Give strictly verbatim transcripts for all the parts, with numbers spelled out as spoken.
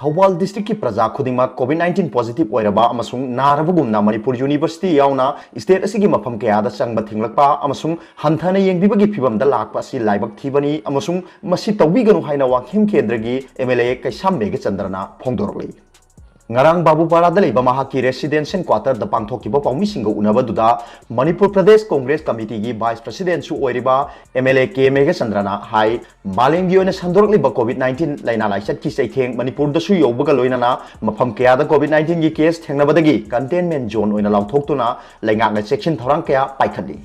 ꯊꯧꯕꯥꯜ ꯗꯤꯁꯇ꯭ꯔꯤꯛꯀꯤ ꯄ꯭ꯔꯖꯥ ꯈꯨꯗꯤꯡꯃꯛ ꯀꯣꯚꯤꯗ ꯅꯥꯏꯟꯇꯤꯟ ꯄꯣꯖꯤꯇꯤꯚ ꯑꯣꯏꯔꯕ ꯑꯃꯁꯨꯡ ꯅꯥꯔꯕꯒꯨꯝꯅ ꯃꯅꯤꯄꯨꯔ ꯌꯨꯅꯤꯚꯔꯁꯤꯇꯤ ꯌꯥꯎꯅ ꯁ꯭ꯇꯦꯠ ꯑꯁꯤꯒꯤ ꯃꯐꯝ ꯀꯌꯥꯗ ꯆꯪꯕ ꯊꯤꯡꯂꯛꯄ ꯑꯃꯁꯨꯡ ꯍꯟꯊꯅ ꯌꯦꯡꯕꯤꯕꯒꯤ ꯐꯤꯚꯝꯗ ꯂꯥꯛꯄ ꯑꯁꯤ ꯂꯥꯏꯕꯛ ꯊꯤꯕꯅꯤ ꯑꯃꯁꯨꯡ ꯃꯁꯤ ꯇꯧꯕꯤꯒꯅꯨ ꯍꯥꯏꯅ ꯋꯥꯡꯈꯦꯝ ꯀꯦꯟꯗ꯭ꯔꯒꯤ ꯑꯦꯝ ꯑꯦꯜ ꯑꯦ ꯀꯩꯁꯥꯝ ꯃꯦꯘꯆꯟꯗ꯭ꯔꯅ ꯐꯣꯡꯗꯣꯔꯛꯂꯤ꯫ ꯉꯔꯥꯡ ꯕꯥꯕꯨꯄꯥꯔꯥꯗ ꯂꯩꯕ ꯃꯍꯥꯛꯀꯤ ꯔꯦꯁꯤꯗꯦꯟꯁꯤꯌꯦꯜ ꯀ꯭ꯋꯥꯇꯔꯗ ꯄꯥꯡꯊꯣꯛꯈꯤꯕ ꯄꯥꯎꯃꯤꯁꯤꯡꯒ ꯎꯅꯕꯗꯨꯗ ꯃꯅꯤꯄꯨꯔ ꯄ꯭ꯔꯗꯦꯁ ꯀꯣꯡꯒ꯭ꯔꯦꯁ ꯀꯃꯤꯇꯤꯒꯤ ꯚꯥꯏꯁ ꯄ꯭ꯔꯁꯤꯗꯦꯟꯁꯨ ꯑꯣꯏꯔꯤꯕ ꯑꯦꯝ ꯑꯦꯜ ꯑꯦ ꯀꯦ ꯃꯦꯘꯆꯟꯗ꯭ꯔꯅ ꯍꯥꯏ, ꯃꯥꯂꯦꯝꯒꯤ ꯑꯣꯏꯅ ꯁꯟꯗꯣꯔꯛꯂꯤꯕ ꯀꯣꯚꯤꯗ ꯅꯥꯏꯟꯇꯤꯟ ꯂꯥꯏꯅꯥ ꯂꯥꯏꯆꯠꯀꯤ ꯆꯩꯊꯦꯡ ꯃꯅꯤꯄꯨꯔꯗꯁꯨ ꯌꯧꯕꯒ ꯂꯣꯏꯅꯅ ꯃꯐꯝ ꯀꯌꯥꯗ ꯀꯣꯚꯤꯗ ꯅꯥꯏꯟꯇꯤꯟꯒꯤ ꯀꯦꯁ ꯊꯦꯡꯅꯕꯗꯒꯤ ꯀꯟꯇꯦꯟꯃꯦꯟ ꯖꯣꯟ ꯑꯣꯏꯅ ꯂꯥꯎꯊꯣꯛꯇꯨꯅ ꯂꯩꯉꯥꯛꯅ ꯆꯦꯛꯁꯤꯟ ꯊꯧꯔꯥꯡ ꯀꯌꯥ ꯄꯥꯏꯈꯠꯂꯤ꯫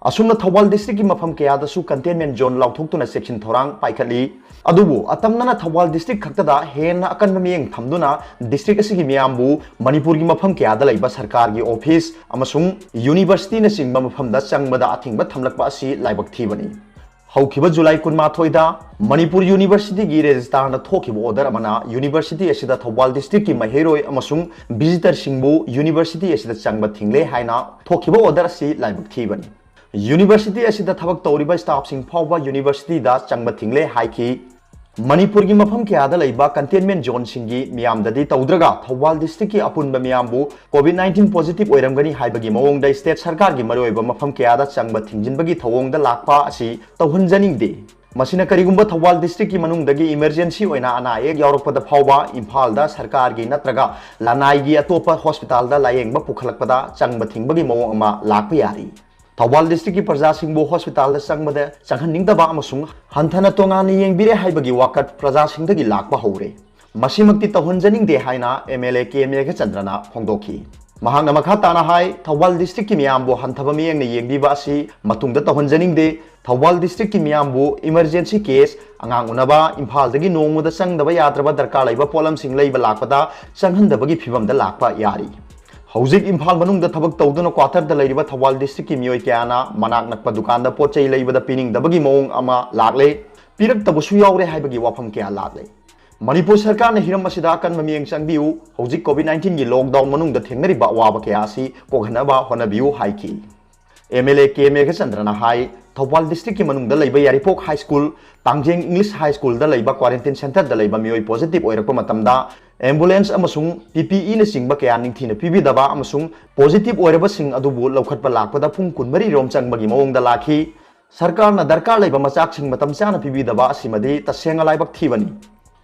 ꯑꯁꯨꯝꯅ ꯊꯧꯕꯥꯜ ꯗꯤꯁꯇ꯭ꯔꯤꯛꯀꯤ ꯃꯐꯝ ꯀꯌꯥꯗꯁꯨ ꯀꯟꯇꯦꯟꯃꯦꯟ ꯖꯣꯟ ꯂꯥꯎꯊꯣꯛꯇꯨꯅ ꯆꯦꯛꯁꯤꯟ ꯊꯧꯔꯥꯡ ꯄꯥꯏꯈꯠꯂꯤ꯫ ꯑꯗꯨꯕꯨ ꯑꯇꯝꯅꯅ ꯊꯧꯕꯥꯜ ꯗꯤꯁꯇ꯭ꯔꯤꯛ ꯈꯛꯇꯗ ꯍꯦꯟꯅ ꯑꯀꯟꯕ ꯃꯤꯠꯌꯦꯡ ꯊꯝꯗꯨꯅ ꯗꯤꯁꯇ꯭ꯔꯤꯛ ꯑꯁꯤꯒꯤ ꯃꯤꯌꯥꯝꯕꯨ ꯃꯅꯤꯄꯨꯔꯒꯤ ꯃꯐꯝ ꯀꯌꯥꯗ ꯂꯩꯕ ꯁꯔꯀꯥꯔꯒꯤ ꯑꯣꯐꯤꯁ ꯑꯃꯁꯨꯡ ꯌꯨꯅꯤꯚꯔꯁꯤꯇꯤꯅꯆꯤꯡꯕ ꯃꯐꯝꯗ ꯆꯪꯕꯗ ꯑꯊꯤꯡꯕ ꯊꯝꯂꯛꯄ ꯑꯁꯤ ꯂꯥꯏꯕꯛ ꯊꯤꯕꯅꯤ꯫ ꯍꯧꯈꯤꯕ ꯖꯨꯂꯥꯏ ꯀꯨꯟꯃꯥꯊꯣꯏꯗ ꯃꯅꯤꯄꯨꯔ ꯌꯨꯅꯤꯚꯔꯁꯤꯇꯤꯒꯤ ꯔꯦꯖꯤꯁꯇ꯭ꯔꯥꯔꯅ ꯊꯣꯛꯈꯤꯕ ꯑꯣꯔꯗꯔ ꯑꯃꯅ ꯌꯨꯅꯤꯚꯔꯁꯤꯇꯤ ꯑꯁꯤꯗ ꯊꯧꯕꯥꯜ ꯗꯤꯁꯇ꯭ꯔꯤꯛꯀꯤ ꯃꯍꯩꯔꯣꯏ ꯑꯃꯁꯨꯡ ꯚꯤꯖꯤꯇꯔꯁꯤꯡꯕꯨ ꯌꯨꯅꯤꯚꯔꯁꯤꯇꯤ ꯑꯁꯤꯗ ꯆꯪꯕ ꯊꯤꯡꯂꯦ ꯍꯥꯏꯅ ꯊꯣꯛꯈꯤꯕ ꯑꯣꯔꯗꯔ ꯑꯁꯤ ꯂꯥꯏꯕꯛ ꯊꯤꯕꯅꯤ꯫ ꯌꯨꯅꯤꯚꯔꯁꯤꯇꯤ ꯑꯁꯤꯗ ꯊꯕꯛ ꯇꯧꯔꯤꯕ ꯁ꯭ꯇꯥꯐꯁꯤꯡ ꯐꯥꯎꯕ ꯌꯨꯅꯤꯚꯔꯁꯤꯇꯤꯗ ꯆꯪꯕ ꯊꯤꯡꯂꯦ ꯍꯥꯏꯈꯤ꯫ ꯃꯅꯤꯄꯨꯔꯒꯤ ꯃꯐꯝ ꯀꯌꯥꯗ ꯂꯩꯕ ꯀꯟꯇꯦꯟꯃꯦꯟ ꯖꯣꯟꯁꯤꯡꯒꯤ ꯃꯤꯌꯥꯝꯗꯗꯤ ꯇꯧꯗ꯭ꯔꯒ ꯊꯧꯕꯥꯜ ꯗꯤꯁꯇ꯭ꯔꯤꯛꯀꯤ ꯑꯄꯨꯟꯕ ꯃꯤꯌꯥꯝꯕꯨ ꯀꯣꯚꯤꯗ ꯅꯥꯏꯟꯇꯤꯟ ꯄꯣꯖꯤꯇꯤꯚ ꯑꯣꯏꯔꯝꯒꯅꯤ ꯍꯥꯏꯕꯒꯤ ꯃꯑꯣꯡꯗ ꯁ꯭ꯇꯦꯠ ꯁꯔꯀꯥꯔꯒꯤ ꯃꯔꯨꯑꯣꯏꯕ ꯃꯐꯝ ꯀꯌꯥꯗ ꯆꯪꯕ ꯊꯤꯡꯖꯤꯟꯕꯒꯤ ꯊꯧꯑꯣꯡꯗ ꯂꯥꯛꯄ ꯑꯁꯤ ꯇꯧꯍꯟꯖꯅꯤꯡꯗꯦ꯫ ꯃꯁꯤꯅ ꯀꯔꯤꯒꯨꯝꯕ ꯊꯧꯕꯥꯜ ꯗꯤꯁꯇ꯭ꯔꯤꯛꯀꯤ ꯃꯅꯨꯡꯗꯒꯤ ꯏꯃꯔꯖꯦꯟꯁꯤ ꯑꯣꯏꯅ ꯑꯅꯥ ꯑꯌꯦꯛ ꯌꯥꯎꯔꯛꯄꯗ ꯐꯥꯎꯕ ꯏꯝꯐꯥꯜꯗ ꯁꯔꯀꯥꯔꯒꯤ ꯅꯠꯇ꯭ꯔꯒ ꯂꯅꯥꯏꯒꯤ ꯑꯇꯣꯞꯄ ꯍꯣꯁꯄꯤꯇꯥꯜꯗ ꯂꯥꯌꯦꯡꯕ ꯄꯨꯈꯠꯂꯛꯄꯗ ꯆꯪꯕ ꯊꯤꯡꯕꯒꯤ ꯃꯑꯣꯡ ꯑꯃ ꯂꯥꯛꯄ ꯌꯥꯔꯤ꯫ ꯊꯧꯕꯥꯜ ꯗꯤꯁꯇ꯭ꯔꯤꯛꯀꯤ ꯄ꯭ꯔꯖꯥꯁꯤꯡꯕꯨ ꯍꯣꯁꯄꯤꯇꯥꯜꯗ ꯆꯪꯕꯗ ꯆꯪꯍꯟꯅꯤꯡꯗꯕ ꯑꯃꯁꯨꯡ ꯍꯟꯊꯅ ꯇꯣꯉꯥꯟꯅ ꯌꯦꯡꯕꯤꯔꯦ ꯍꯥꯏꯕꯒꯤ ꯋꯥꯀꯠ ꯄ꯭ꯔꯖꯥꯁꯤꯡꯗꯒꯤ ꯂꯥꯛꯄ ꯍꯧꯔꯦ꯫ ꯃꯁꯤꯃꯛꯇꯤ ꯇꯧꯍꯟꯖꯅꯤꯡꯗꯦ ꯍꯥꯏꯅ ꯑꯦꯝ ꯑꯦꯜ ꯑꯦ ꯀꯦ ꯃꯦꯘꯆꯟꯗ꯭ꯔꯅ ꯐꯣꯡꯗꯣꯛꯈꯤ꯫ ꯃꯍꯥꯛꯅ ꯃꯈꯥ ꯇꯥꯅ ꯍꯥꯏ, ꯊꯧꯕꯥꯜ ꯗꯤꯁꯇ꯭ꯔꯤꯛꯀꯤ ꯃꯤꯌꯥꯝꯕꯨ ꯍꯟꯊꯕ ꯃꯤꯠꯌꯦꯡꯅ ꯌꯦꯡꯕꯤꯕ ꯑꯁꯤ ꯃꯇꯨꯡꯗ ꯇꯧꯍꯟꯖꯅꯤꯡꯗꯦ꯫ ꯊꯧꯕꯥꯜ ꯗꯤꯁꯇ꯭ꯔꯤꯛꯀꯤ ꯃꯤꯌꯥꯝꯕꯨ ꯏꯃꯔꯖꯦꯟꯁꯤ ꯀꯦꯁ, ꯑꯉꯥꯡ ꯎꯅꯕ, ꯏꯝꯐꯥꯜꯗꯒꯤ ꯅꯣꯡꯃꯗ ꯆꯪꯗꯕ ꯌꯥꯗ꯭ꯔꯕ ꯗꯔꯀꯥꯔ ꯂꯩꯕ ꯄꯣꯠꯂꯝꯁꯤꯡ ꯂꯩꯕ ꯂꯥꯛꯄꯗ ꯆꯪꯍꯟꯗꯕꯒꯤ ꯐꯤꯕꯝꯗ ꯂꯥꯛꯄ ꯌꯥꯔꯤ꯫ ꯍꯧꯖꯤꯛ ꯏꯝꯐꯥꯜ ꯃꯅꯨꯡꯗ ꯊꯕꯛ ꯇꯧꯗꯨꯅ ꯀ꯭ꯋꯥꯇꯔꯗ ꯂꯩꯔꯤꯕ ꯊꯧꯕꯥꯜ ꯗꯤꯁꯇ꯭ꯔꯤꯛꯀꯤ ꯃꯤꯑꯣꯏ ꯀꯌꯥꯅ ꯃꯅꯥꯛ ꯅꯛꯄ ꯗꯨꯀꯥꯟꯗ ꯄꯣꯠ ꯆꯩ ꯂꯩꯕꯗ ꯄꯤꯅꯤꯡꯗꯕꯒꯤ ꯃꯑꯣꯡ ꯑꯃ ꯂꯥꯛꯂꯦ, ꯄꯤꯔꯛꯇꯕꯁꯨ ꯌꯥꯎꯔꯦ ꯍꯥꯏꯕꯒꯤ ꯋꯥꯐꯝ ꯀꯌꯥ ꯂꯥꯛꯂꯦ꯫ ꯃꯅꯤꯄꯨꯔ ꯁꯔꯀꯥꯔꯅ ꯍꯤꯔꯝ ꯑꯁꯤꯗ ꯑꯀꯟꯕ ꯃꯤꯠꯌꯦꯡ ꯆꯪꯕꯤꯌꯨ꯫ ꯍꯧꯖꯤꯛ ꯀꯣꯚꯤꯗ ꯅꯥꯏꯟꯇꯤꯟꯒꯤ ꯂꯣꯛꯗꯥꯎꯟ ꯃꯅꯨꯡꯗ ꯊꯦꯡꯅꯔꯤꯕ ꯑꯋꯥꯕ ꯀꯌꯥ ꯑꯁꯤ ꯀꯣꯛꯍꯟꯅꯕ ꯍꯣꯠꯅꯕꯤꯌꯨ ꯍꯥꯏꯈꯤ꯫ ꯑꯦꯝ ꯑꯦꯜ ꯑꯦ ꯀꯦ ꯃꯦꯘꯆꯟꯗ꯭ꯔꯅ ꯍꯥꯏ, ꯊꯧꯕꯥꯜ district ꯀꯤ ꯃꯅꯨꯡꯗ ꯂꯩꯕ ꯌꯥꯏꯔꯤꯄꯣꯛ High School, ꯇꯥꯡꯖꯦꯡ English High School ꯗ ꯂꯩꯕ quarantine center ꯗ ꯂꯩꯕ ꯃꯤꯑꯣꯏ positive ꯑꯣꯏꯔꯛꯄ ꯃꯇꯝꯗ ambulance ꯑꯃꯁꯨꯡ P P E ꯅꯆꯤꯡꯕ ꯀꯌꯥ ꯅꯤꯡꯊꯤꯅ ꯄꯤꯕꯤꯗꯕ ꯑꯃꯁꯨꯡ positive ꯑꯣꯏꯔꯕꯁꯤꯡ ꯑꯗꯨꯕꯨ ꯂꯧꯈꯠꯄ ꯂꯥꯛꯄꯗ ꯄꯨꯡ ꯀꯨꯟꯃꯔꯤ ꯔꯣꯝ ꯆꯪꯕꯒꯤ ꯃꯑꯣꯡꯗ ꯂꯥꯛꯈꯤ꯫ ꯁꯔꯀꯥꯔꯅ ꯗꯔꯀꯥꯔ ꯂꯩꯕ ꯃꯆꯥꯛꯁꯤꯡ ꯃꯇꯝ ꯆꯥꯅ ꯄꯤꯕꯤꯗꯕ ꯑꯁꯤꯃꯗꯤ ꯇꯁꯦꯡꯅ ꯂꯥꯏꯕꯛ ꯊꯤꯕꯅꯤ꯫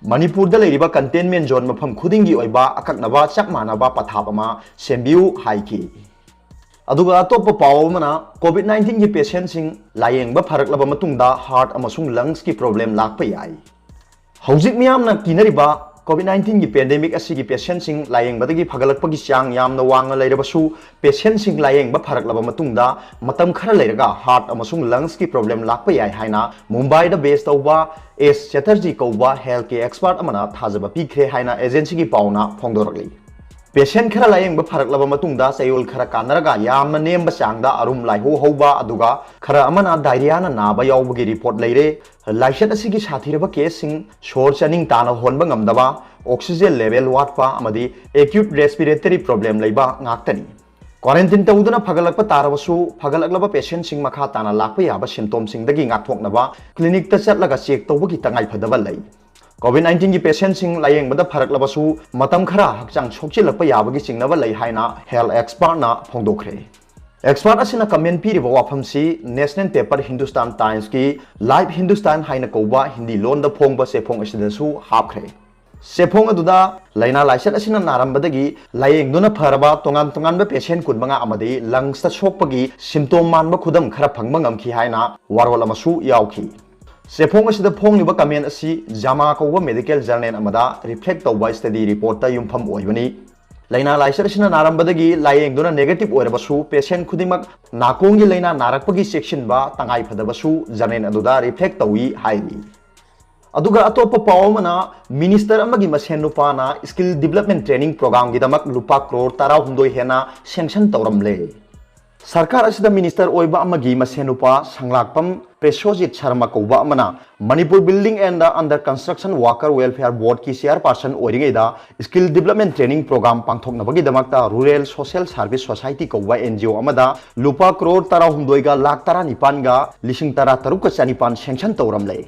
ꯃꯅꯤꯄꯨꯔꯗ ꯂꯩꯔꯤꯕ containment zone ꯃꯐꯝ ꯈꯨꯗꯤꯡꯒꯤ ꯑꯣꯏꯕ ꯑꯀꯛꯅꯕ ꯆꯞ ꯃꯥꯟꯅꯕ ꯄꯊꯥꯞ ꯑꯃ ꯁꯦꯝꯕꯤꯌꯨ ꯍꯥꯏꯈꯤ꯫ ꯑꯗꯨꯒ ꯑꯇꯣꯞꯄ ꯄꯥꯎ ꯑꯃꯅ, COVID nineteen ꯒꯤ patientꯁꯤꯡ ꯂꯥꯌꯦꯡꯕ ꯐꯔꯛꯂꯕ ꯃꯇꯨꯡꯗ heart ꯑꯃꯁꯨꯡ lungs ꯀꯤ problem ꯂꯥꯛꯄ ꯌꯥꯏ꯫ ꯍꯧꯖꯤꯛ ꯃꯤꯌꯥꯝꯅ ꯀꯤꯅꯔꯤꯕ COVID nineteen ꯒꯤ pandemic ꯑꯁꯤꯒꯤ patientꯁꯤꯡ ꯂꯥꯌꯦꯡꯕꯗꯒꯤ ꯐꯒꯠꯂꯛꯄꯒꯤ ꯆꯥꯡ ꯌꯥꯝꯅ ꯋꯥꯡꯅ ꯂꯩꯔꯕꯁꯨ, patientꯁꯤꯡ ꯂꯥꯌꯦꯡꯕ ꯐꯔꯛꯂꯕ ꯃꯇꯨꯡꯗ ꯃꯇꯝ ꯈꯔ ꯂꯩꯔꯒ heart ꯑꯃꯁꯨꯡ lungs ꯀꯤ problem ꯂꯥꯛꯄ ꯌꯥꯏ ꯍꯥꯏꯅ ꯃꯨꯝꯕꯥꯏꯗ base ꯇꯧꯕ S Chatterjee ꯀꯧꯕ health ꯀꯤ expert ꯑꯃꯅ ꯊꯥꯖꯕ ꯄꯤꯈ꯭ꯔꯦ ꯍꯥꯏꯅ agency ꯒꯤ ꯄꯥꯎꯅ ꯐꯣꯡꯗꯣꯔꯛꯂꯤ꯫ Patient ꯈꯔ ꯂꯥꯌꯦꯡꯕ ꯐꯔꯛꯂꯕ ꯃꯇꯨꯡꯗ ꯆꯌꯣꯜ ꯈꯔ ꯀꯥꯟꯅꯔꯒ ꯌꯥꯝꯅ ꯅꯦꯝꯕ ꯆꯥꯡꯗ ꯑꯔꯨꯝ ꯂꯥꯏꯍꯧ ꯍꯧꯕ, ꯑꯗꯨꯒ ꯈꯔ ꯑꯃꯅ diarrhea ꯅ ꯅꯥꯕ ꯌꯥꯎꯕꯒꯤ report ꯂꯩꯔꯦ꯫ ꯂꯥꯏꯆꯠ ꯑꯁꯤꯒꯤ ꯁꯥꯊꯤꯔꯕ caseꯁꯤꯡ ꯁꯣꯔ ꯆꯥꯅꯤꯡ ꯇꯥꯅ ꯍꯣꯟꯕ ꯉꯝꯗꯕ, oxygen level ꯋꯥꯠꯄ ꯑꯃꯗꯤ acute respiratory problem ꯂꯩꯕ ꯉꯥꯛꯇꯅꯤ꯫ Quarantine ꯇꯧꯗꯨꯅ ꯐꯒꯠꯂꯛꯄ ꯇꯥꯔꯕꯁꯨ, ꯐꯒꯠꯂꯛꯂꯕ patientꯁꯤꯡ ꯃꯈꯥ ꯇꯥꯅ ꯂꯥꯛꯄ ꯌꯥꯕ symptomꯁꯤꯡꯗꯒꯤ ꯉꯥꯛꯊꯣꯛꯅꯕ clinic ꯇ ꯆꯠꯂꯒ check ꯇꯧꯕꯒꯤ ꯇꯉꯥꯏꯐꯗꯕ ꯂꯩ꯫ COVID nineteen ꯒꯤ patientꯁꯤꯡ ꯂꯥꯌꯦꯡꯕꯗ ꯐꯔꯛꯂꯕꯁꯨ, ꯃꯇꯝ ꯈꯔ ꯍꯛꯆꯥꯡ ꯁꯣꯛꯆꯤꯜꯂꯛꯄ ꯌꯥꯕꯒꯤ ꯆꯤꯡꯅꯕ ꯂꯩ ꯍꯥꯏꯅ health expert ꯅ ꯐꯣꯡꯗꯣꯛꯈ꯭ꯔꯦ꯫ Expert ꯑꯁꯤꯅ comment ꯄꯤꯔꯤꯕ ꯋꯥꯐꯝꯁꯤ National Paper Hindustan Times ꯀꯤ Live Hindustan ꯍꯥꯏꯅ ꯀꯧꯕ ꯍꯤꯟꯗꯤ ꯂꯣꯟꯗ ꯐꯣꯡꯕ ꯆꯦꯐꯣꯡ ꯑꯁꯤꯗꯁꯨ ꯍꯥꯞꯈ꯭ꯔꯦ꯫ ꯆꯦꯐꯣꯡ ꯑꯗꯨꯗ ꯂꯥꯏꯅꯥ ꯂꯥꯏꯆꯠ ꯑꯁꯤꯅ ꯅꯥꯔꯝꯕꯗꯒꯤ ꯂꯥꯌꯦꯡꯗꯨꯅ ꯐꯔꯕ ꯇꯣꯉꯥꯟ ꯇꯣꯉꯥꯟꯕ patient ꯀꯨꯟꯃꯉꯥ ꯑꯃꯗꯤ lungs ꯇ ꯁꯣꯛꯄꯒꯤ symptom ꯃꯥꯟꯕ ꯈꯨꯗꯝ ꯈꯔ ꯐꯪꯕ ꯉꯝꯈꯤ ꯍꯥꯏꯅ ꯋꯥꯔꯣꯜ ꯑꯃꯁꯨ ꯌꯥꯎꯈꯤ꯫ ꯆꯦꯐꯣꯡ ꯑꯁꯤꯗ ꯐꯣꯡꯂꯤꯕ comment ꯑꯁꯤ JAMA ꯀꯧꯕ medical journal ꯑꯃꯗ reflect ꯇꯧꯕ study report ꯇ ꯌꯨꯝꯐꯝ ꯑꯣꯏꯕꯅꯤ꯫ ꯂꯥꯏꯅꯥ ꯂꯥꯏꯆꯠ ꯑꯁꯤꯅ ꯅꯥꯔꯝꯕꯗꯒꯤ ꯂꯥꯌꯦꯡꯗꯨꯅ negative ꯑꯣꯏꯔꯕꯁꯨ, patient ꯈꯨꯗꯤꯡꯃꯛ ꯅꯥꯀꯣꯡꯒꯤ ꯂꯥꯏꯅꯥ ꯅꯥꯔꯛꯄꯒꯤ ꯆꯦꯛꯁꯤꯟꯕ ꯇꯉꯥꯏꯐꯗꯕꯁꯨ journal ꯑꯗꯨꯗ reflect ꯇꯧꯏ ꯍꯥꯏꯔꯤ꯫ ꯑꯗꯨꯒ ꯑꯇꯣꯞꯄ ꯄꯥꯎ ꯑꯃꯅ, minister ꯑꯃꯒꯤ ꯃꯁꯦꯟ ꯅꯨꯄꯥꯅ skill development training program ꯒꯤꯗꯃꯛ ꯂꯨꯄꯥ ꯀ꯭ꯔꯣꯔ ꯇꯔꯥꯍꯨꯝꯗꯣꯏ ꯍꯦꯟꯅ sanction ꯇꯧꯔꯝꯂꯦ꯫ ꯁꯔꯀꯥꯔ ꯑꯁꯤꯗ ꯃꯤꯅꯤꯁꯇꯔ ꯑꯣꯏꯕ ꯑꯃꯒꯤ ꯃꯁꯦꯟ ꯅꯨꯄꯥ ꯁꯪꯂꯥꯛꯄꯝ ꯄ꯭ꯔꯦꯁꯣꯖꯤꯠ ꯁꯔꯃ ꯀꯧꯕ ꯑꯃꯅ Manipur building and the other construction worker welfare ꯕꯣꯔꯗꯀꯤ ꯆꯤꯌꯥꯔꯄꯥꯔꯁꯟ ꯑꯣꯏꯔꯤꯉꯩꯗ ꯁ꯭ꯀꯤꯜ ꯗꯤꯕꯂꯞꯃꯦꯟ ꯇ꯭ꯔꯦꯅꯤꯡ ꯄ꯭ꯔꯣꯒ꯭ꯔꯥꯝ ꯄꯥꯡꯊꯣꯛꯅꯕꯒꯤꯗꯃꯛꯇ ꯔꯨꯔꯦꯜ ꯁꯣꯁꯤꯌꯦꯜ ꯁꯥꯔꯚꯤꯁ ꯁꯣꯁꯥꯏꯇꯤ ꯀꯧꯕ ꯑꯦꯟ ꯖꯤ ꯑꯣ ꯑꯃꯗ ꯂꯨꯄꯥ ꯀ꯭ꯔꯣꯔ ꯇꯔꯥꯍꯨꯝꯗꯣꯏꯒ ꯂꯥꯈ ꯇꯔꯥꯅꯤꯄꯥꯟꯒ ꯂꯤꯁꯤꯡ ꯇꯔꯥ ꯇꯔꯨꯛꯀ ꯆꯅꯤꯄꯥꯟ ꯁꯦꯡꯁꯟ ꯇꯧꯔꯝꯂꯦ꯫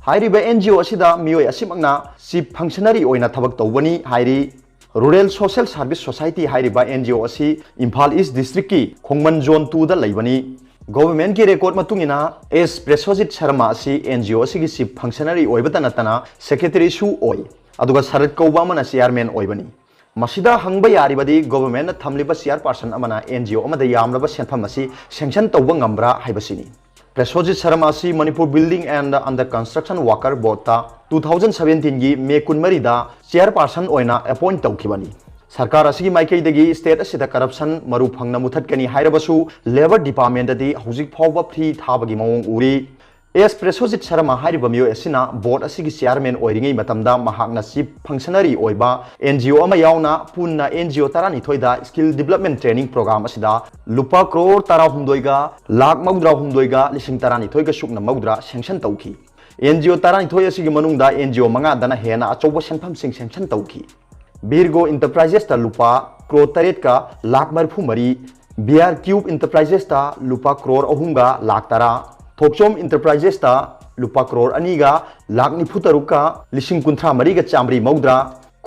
ꯍꯥꯏꯔꯤꯕ ꯑꯦꯟ ꯖꯤ ꯑꯣ ꯑꯁꯤꯗ ꯃꯤꯑꯣꯏ ꯑꯁꯤꯃꯛꯅ ꯆꯤꯐ ꯐꯪꯁꯅꯔꯤ ꯑꯣꯏꯅ ꯊꯕꯛ ꯇꯧꯕꯅꯤ ꯍꯥꯏꯔꯤ꯫ ꯔꯨꯔꯦꯜ ꯁꯣꯁꯤꯌꯦꯜ ꯁꯥꯔꯚꯤꯁ ꯁꯣꯁꯥꯏꯇꯤ ꯍꯥꯏꯔꯤꯕ ꯑꯦꯟ ꯖꯤ ꯑꯣ ꯑꯁꯤ ꯏꯝꯐꯥꯜ ꯏꯁ ꯗꯤꯁꯇ꯭ꯔꯤꯛꯀꯤ ꯈꯣꯡꯃꯟ ꯖꯣꯟ ꯇꯨꯗ ꯂꯩꯕꯅꯤ꯫ ꯒꯣꯚꯔꯟꯃꯦꯟꯠꯀꯤ ꯔꯦꯀꯣꯔꯗ ꯃꯇꯨꯡ ꯏꯟꯅ ꯑꯦꯁ ꯄ꯭ꯔꯦꯁꯣꯖꯤꯠ ꯁꯔꯃ ꯑꯁꯤ ꯑꯦꯟ ꯖꯤ ꯑꯣ ꯑꯁꯤꯒꯤ ꯆꯤꯐ ꯐꯪꯁꯅꯔꯤ ꯑꯣꯏꯕꯇ ꯅꯠꯇꯅ ꯁꯦꯀ꯭ꯔꯦꯇꯔꯤꯁꯨ ꯑꯣꯏ, ꯑꯗꯨꯒ ꯁꯔꯠ ꯀꯧꯕ ꯑꯃꯅ ꯆꯤꯌꯥꯔꯃꯦꯟ ꯑꯣꯏꯕꯅꯤ꯫ ꯃꯁꯤꯗ ꯍꯪꯕ ꯌꯥꯔꯤꯕꯗꯤ ꯒꯣꯚꯔꯟꯃꯦꯟꯠꯅ ꯊꯝꯂꯤꯕ ꯆꯤꯌꯥꯔꯄꯥꯔꯁꯟ ꯑꯃꯅ ꯑꯦꯟ ꯖꯤ ꯑꯣ ꯑꯃꯗ ꯌꯥꯝꯂꯕ ꯁꯦꯟꯐꯝ ꯑꯁꯤ ꯁꯦꯡꯁꯟ ꯇꯧꯕ ꯉꯝꯕ꯭ꯔꯥ ꯍꯥꯏꯕꯁꯤꯅꯤ꯫ ꯄ꯭ꯔꯦꯁꯣꯖꯤꯠ ꯁꯔꯃ ꯑꯁꯤ Manipur building and other construction worker ꯕꯣꯔꯗꯇ ꯇꯨ ꯊꯥꯎꯖꯟ ꯁꯚꯦꯟꯇꯤꯟꯒꯤ ꯃꯦ ꯀꯨꯟꯃꯔꯤꯗ ꯆꯤꯌꯥꯔꯄꯥꯔꯁꯟ ꯑꯣꯏꯅ ꯑꯦꯄꯣꯏꯟꯠ ꯇꯧꯈꯤꯕꯅꯤ꯫ ꯁꯔꯀꯥꯔ ꯑꯁꯤꯒꯤ ꯃꯥꯏꯀꯩꯗꯒꯤ ꯁ꯭ꯇꯦꯠ ꯑꯁꯤꯗ ꯀꯔꯞꯁꯟ ꯃꯔꯨ ꯐꯪꯅ ꯃꯨꯊꯠꯀꯅꯤ ꯍꯥꯏꯔꯕꯁꯨ ꯂꯦꯕꯔ ꯗꯤꯄꯥꯔꯠꯃꯦꯟꯠꯇꯗꯤ ꯍꯧꯖꯤꯛ ꯐꯥꯎꯕ ꯐ꯭ꯔꯤ ꯊꯥꯕꯒꯤ ꯃꯑꯣꯡ ꯎꯔꯤ꯫ ꯑꯦꯁ ꯄ꯭ꯔꯦꯁꯣꯖꯤꯠ ꯁꯔꯃ ꯍꯥꯏꯔꯤꯕ ꯃꯤꯑꯣꯏ ꯑꯁꯤꯅ ꯕꯣꯔꯗ ꯑꯁꯤꯒꯤ ꯆꯤꯌꯥꯔꯃꯦꯟ ꯑꯣꯏꯔꯤꯉꯩ ꯃꯇꯝꯗ ꯃꯍꯥꯛꯅ ꯆꯤꯐ ꯐꯪꯁꯅꯔꯤ ꯑꯣꯏꯕ ꯑꯦꯟ ꯖꯤ ꯑꯣ ꯑꯃ ꯌꯥꯎꯅ ꯄꯨꯟꯅ and G O ꯇꯔꯥꯅꯤꯊꯣꯏꯗ skill development training programme ꯑꯁꯤꯗ ꯂꯨꯄꯥ ꯀ꯭ꯔꯣꯔ ꯇꯔꯥꯍꯨꯝꯗꯣꯏꯒ ꯂꯥꯈ ꯃꯧꯗ꯭ꯔꯥꯍꯨꯝꯗꯣꯏꯒ ꯂꯤꯁꯤꯡ ꯇꯔꯥꯅꯤꯊꯣꯏꯒ ꯁꯨꯞꯅ ꯃꯧꯗ꯭ꯔꯥ ꯁꯦꯡꯁꯟ ꯇꯧꯈꯤ꯫ ꯑꯦꯟ ꯖꯤ ꯑꯣ ꯇꯔꯥꯅꯤꯊꯣꯏ ꯑꯁꯤꯒꯤ ꯃꯅꯨꯡꯗ ꯑꯦꯟ ꯖꯤ ꯑꯣ ꯃꯉꯥꯗꯅ ꯍꯦꯟꯅ ꯑꯆꯧꯕ ꯁꯦꯟꯐꯝꯁꯤꯡ ꯁꯦꯡꯁꯟ ꯇꯧꯈꯤ꯫ ꯚꯤꯔꯒꯣ ꯏꯟꯇꯔꯄ꯭ꯔꯥꯏꯖꯦꯁꯇ ꯂꯨꯄꯥ ꯀ꯭ꯔꯣꯔ ꯇꯔꯦꯠꯀ ꯂꯥꯈ ꯃꯔꯤꯐꯨ ꯃꯔꯤ, ꯕꯤ ꯑꯥꯔ ꯀ꯭ꯌꯨꯕ ꯏꯟꯇꯔꯄ꯭ꯔꯥꯏꯖꯦꯁꯇ ꯂꯨꯄꯥ ꯀ꯭ꯔꯣꯔ ꯑꯍꯨꯝꯒ ꯂꯥꯈ ꯇꯔꯥ, ꯊꯣꯛꯆꯣꯝ ꯏꯟꯇꯔꯄ꯭ꯔꯥꯏꯖꯦꯁꯇ ꯂꯨꯄꯥ ꯀ꯭ꯔꯣꯔ ꯑꯅꯤꯒ ꯂꯥꯈ ꯅꯤꯐꯨ ꯇꯔꯨꯛꯀ ꯂꯤꯁꯤꯡ ꯀꯨꯟꯊ꯭ꯔꯥ ꯃꯔꯤꯒ ꯆꯥꯃꯔꯤ ꯃꯧꯗ꯭ꯔꯥ,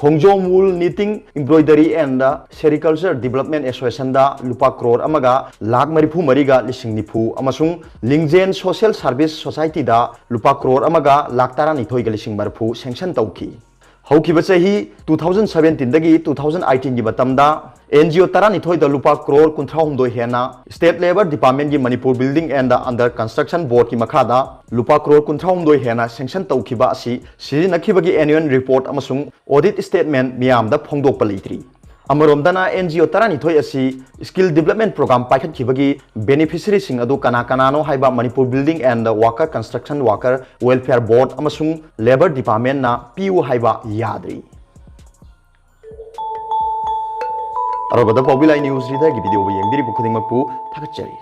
Khongjom wool knitting embroidery and sericulture development ꯑꯦꯁꯣꯁꯤꯌꯦꯁꯟꯗ ꯂꯨꯄꯥ ꯀ꯭ꯔꯣꯔ ꯑꯃꯒ ꯂꯥꯈ ꯃꯔꯤꯐꯨ ꯃꯔꯤꯒ ꯂꯤꯁꯤꯡ ꯅꯤꯐꯨ ꯑꯃꯁꯨꯡ ꯂꯤꯡꯖꯦꯟ ꯁꯣꯁꯤꯌꯦꯜ ꯁꯥꯔꯚꯤꯁ ꯁꯣꯁꯥꯏꯇꯤꯗ ꯂꯨꯄꯥ ꯀ꯭ꯔꯣꯔ ꯑꯃꯒ ꯂꯥꯈ ꯇꯔꯥꯅꯤꯊꯣꯏꯒ ꯂꯤꯁꯤꯡ ꯃꯔꯤꯐꯨ ꯁꯦꯡꯁꯟ ꯇꯧꯈꯤ꯫ ꯍꯧꯈꯤꯕ ꯆꯍꯤ ꯇꯨ ꯊꯥꯎꯖꯟ ꯁꯚꯦꯟꯇꯤꯟꯗꯒꯤ ꯇꯨ ꯊꯥꯎꯖꯟ ꯑꯩꯠꯇꯤꯟꯒꯤ ꯃꯇꯝꯗ ꯑꯦꯟ ꯖꯤ ꯑꯣ ꯇꯔꯥꯅꯤꯊꯣꯏꯗ ꯂꯨꯄꯥ ꯀ꯭ꯔꯣꯔ ꯀꯨꯟꯊ꯭ꯔꯥꯍꯨꯝꯗꯣꯏ ꯍꯦꯟꯅ ꯁ꯭ꯇꯦꯠ ꯂꯦꯕꯔ ꯗꯤꯄꯥꯔꯠꯃꯦꯟꯠꯀꯤ Manipur building and the other construction ꯕꯣꯔꯗꯀꯤ ꯃꯈꯥꯗ ꯂꯨꯄꯥ ꯀ꯭ꯔꯣꯔ ꯀꯨꯟꯊ꯭ꯔꯥꯍꯨꯝꯗꯣꯏ ꯍꯦꯟꯅ ꯁꯦꯡꯁꯟ ꯇꯧꯈꯤꯕ ꯑꯁꯤ ꯁꯤꯖꯤꯟꯅꯈꯤꯕꯒꯤ ꯑꯦꯅꯨꯋꯦꯜ ꯔꯤꯄꯣꯔꯠ ꯑꯃꯁꯨꯡ ꯑꯣꯗꯤꯠ ꯁ꯭ꯇꯦꯠꯃꯦꯟꯠ ꯃꯤꯌꯥꯝꯗ ꯐꯣꯡꯗꯣꯛꯄ ꯂꯩꯇ꯭ꯔꯤ꯫ ꯑꯃꯔꯣꯝꯗꯅ ꯑꯦꯟ ꯖꯤ ꯑꯣ ꯇꯔꯥꯅꯤꯊꯣꯏ ꯑꯁꯤ ꯁ꯭ꯀꯤꯜ ꯗꯤꯕꯂꯞꯃꯦꯟꯠ ꯄ꯭ꯔꯣꯒ꯭ꯔꯥꯝ ꯄꯥꯏꯈꯠꯈꯤꯕꯒꯤ ꯕꯦꯅꯤꯐꯤꯁꯔꯤꯁꯤꯡ ꯑꯗꯨ ꯀꯅꯥ ꯀꯅꯥꯅꯣ ꯍꯥꯏꯕ Manipur building and the worker construction worker welfare board ꯑꯃꯁꯨꯡ ꯂꯦꯕꯔ ꯗꯤꯄꯥꯔꯠꯃꯦꯟꯠꯅ ꯄꯤꯌꯨ ꯍꯥꯏꯕ ꯌꯥꯗ꯭ꯔꯤ꯫ ꯑꯔꯣꯏꯕꯗ ꯄꯥꯎꯕꯤ ꯂꯥꯏ ꯅ꯭ꯌꯨꯁ ꯔꯤꯗꯔꯒꯤ ꯚꯤꯗꯤꯑꯣꯕꯨ ꯌꯦꯡꯕꯤꯔꯤꯕ ꯈꯨꯗꯤꯡꯃꯛꯄꯨ ꯊꯥꯒꯠꯆꯔꯤ꯫